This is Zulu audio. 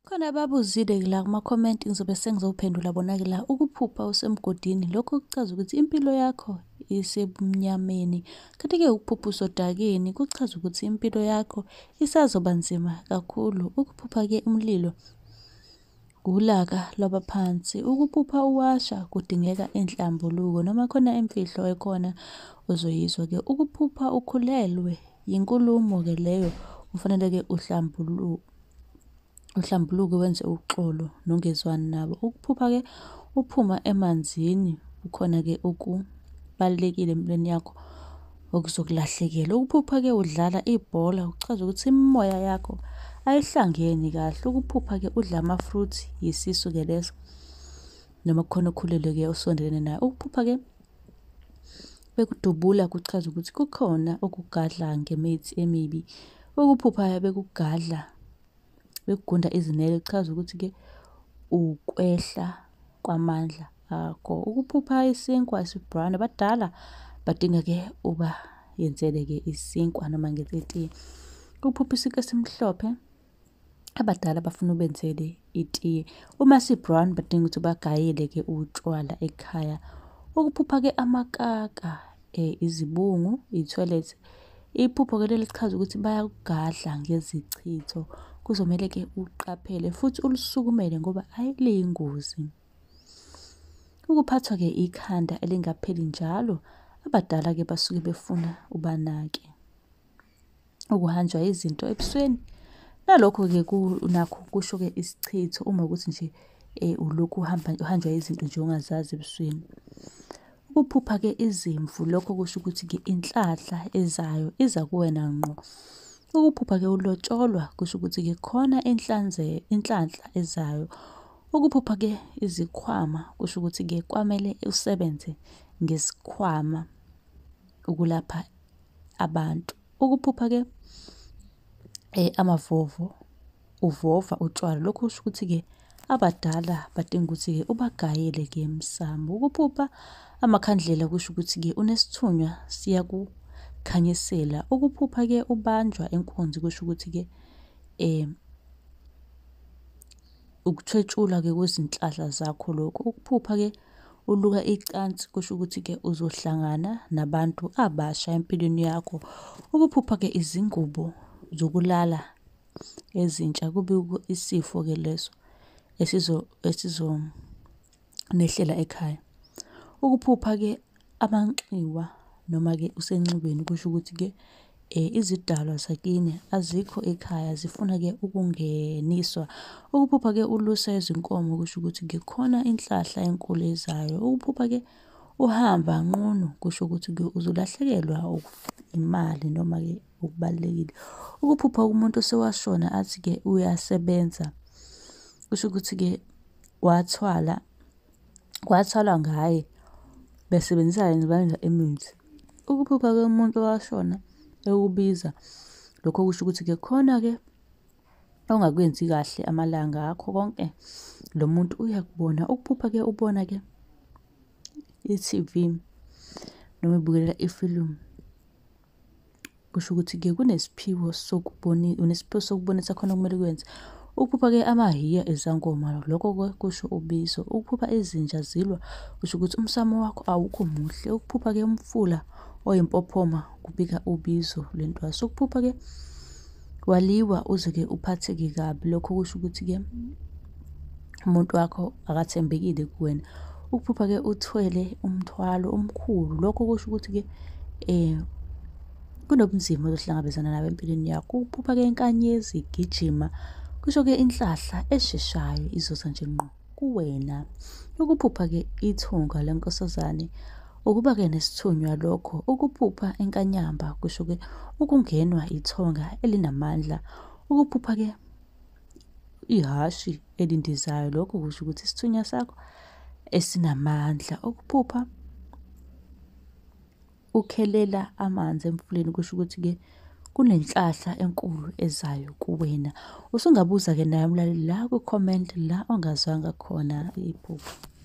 Khona ababuzile-ke la kuma-comment, ngizobe sengizophendula bona-ke la. Ukuphupha usemgodini, lokho kuchaza ukuthi impilo yakho isebumnyameni. Kanti-ke ukuphupha usodakeni kuchaza ukuthi impilo yakho isazoba nzima kakhulu. Ukuphupha-ke umlilo, ulaka lwabaphansi. Ukuphupha uwasha kudingeka inhlambuluko noma khona imfihlo ekhona ozoyizwa-ke. Ukuphupha ukhulelwe yinkulumo-ke leyo, kufanele-ke uhlambuluke wenze uxolo nongezwani nabo. Ukuphupha-ke uphuma emanzini, kukhona-ke okubalulekile empilweni yakho okuzokulahlekela. Ukuphupha-ke udlala ibhola kuchaza ukuthi imimoya yakho ayihlangene kahle. Ukuphupha-ke udla ama-fruit, yisisu-ke leso, noma kukhona okhulelwe-ke osondelene naye. Ukuphupha-ke bekudubula kuchaza ukuthi kukhona okugadla ngemithi emibi. Ukuphupha bekugadla bekugunda izinwele kuchaza ukuthi-ke ukwehla kwamandla akho. Ukuphupha isinkwa esi-brown, abadala badinga-ke ubayenzele-ke isinkwa noma ngenze itiye. Ukuphupha isinkwa esimhlophe, abadala bafuna ubenzele itiye. Uma si-brown badinga ukuthi ubagayele-ke utshwala ekhaya. Ukuphupha-ke amakaka, izibungu, ithoyilethi, iphupho-ke leli lichaza ukuthi bayakugadla ngezichitho. Kuzomele-ke uqaphele futhi ulisukumele ngoba hhayi liyingozi. Ukuphathwa-ke ikhanda elingapheli njalo, abadala-ke basuke befuna ubanake. Ukuhanjwa izinto ebusweni, nalokho-ke nakho kusho-ke isichitho uma kuwukuthi nje ulokhu uhamba uhanjwa izinto nje ongazazi ebusweni. Ukuphupha-ke izimvu, lokho kusho ukuthi-ke inhlanhla ezayo iza kuwena ngqo. Ukuphupha-ke ulotsholwa kusho ukuthi-ke khona inhlanhla ezayo. Ukuphupha-ke izikhwama kusho ukuthi-ke kwamele usebenze ngesikhwama ukulapha abantu. Ukuphupha-ke amavovo, uvova utshwala, lokhu kusho ukuthi-ke abadala badinga ukuthi-ke ubagayele-ke emsamo. Ukuphupha amakhandlela kusho ukuthi-ke unesithunywa siyakukhanyisela. Ukuphupha-ke ubanjwa inkunzi kusho ukuthi-ke ukuthwetshulwa-ke kwezinhlahla zakho lokho. Ukuphupha-ke uluka icansi kusho ukuthi-ke uzohlangana nabantu abasha empilweni yakho. Ukuphupha-ke izingubo zokulala ezintsha kubikwa isifo-ke leso esizonehlela ekhaya. Ukuphupha-ke amanxiwa noma-ke usenxiweni kusho ukuthi-ke izidalwa zakini azikho ekhaya zifuna-ke ukungeniswa. Ukuphupha-ke ulusa izinkomo kusho ukuthi-ke khona inhlahla enkulu ezayo. Ukuphupha-ke uhamba nqunu kusho ukuthi-ke uzolahlekelwa imali noma-ke okubalulekile. Ukuphupha umuntu osewashona athi-ke uyasebenza kusho ukuthi-ke wathwala, kwathwalwa ngaye besebenzisa yena imithi. Ukuphupha-ke umuntu owashona ekubiza, lokho kusho ukuthi-ke khona-ke ongakwenzi kahle amalanga akho konke, lo muntu uyakubona. Ukuphupha-ke ubona-ke i-TV noma ubukelela ifilimu, kusho ukuthi-ke kunesiphiwo unesiphiwo sokubonisa khona okumele ukwenze. Ukuphupha-ke amahiya ezangoma, lokho-ke kusho ubizo. Ukuphupha izinja zilwa kusho ukuthi umsamo wakho awukho muhle. Ukuphupha-ke umfula oyimpophoma kubika ubizo lwentwaso. Ukuphupha-ke waliwa uze-ke uphatheke kabi, lokho kusho ukuthi-ke umuntu wakho akathembekile kuwena. Ukuphupha-ke uthwele umthwalo omkhulu, lokho kusho ukuthi-ke kunobunzima ozohlangabezana nabo empilweni yakho. Ukuphupha-ke inkanyezi igijima kusho-ke inhlahla esheshayo izoza nje ngqo kuwena. Ukuphupha-ke ithunga lenkosazane, ukuba-ke nesithunywa lokho. Ukuphupha inkanyamba kusho-ke ukungenwa ithonga elinamandla. Ukuphupha-ke ihhashi elindizayo, lokho kusho ukuthi isithunywa sakho esinamandla. Ukuphupha ukhelela amanzi emfuleni kusho ukuthi-ke kunenhlahla enkulu ezayo kuwena. Usungabuza-ke nawe mlaleli la ku-comment la ongazwanga khona iphupho.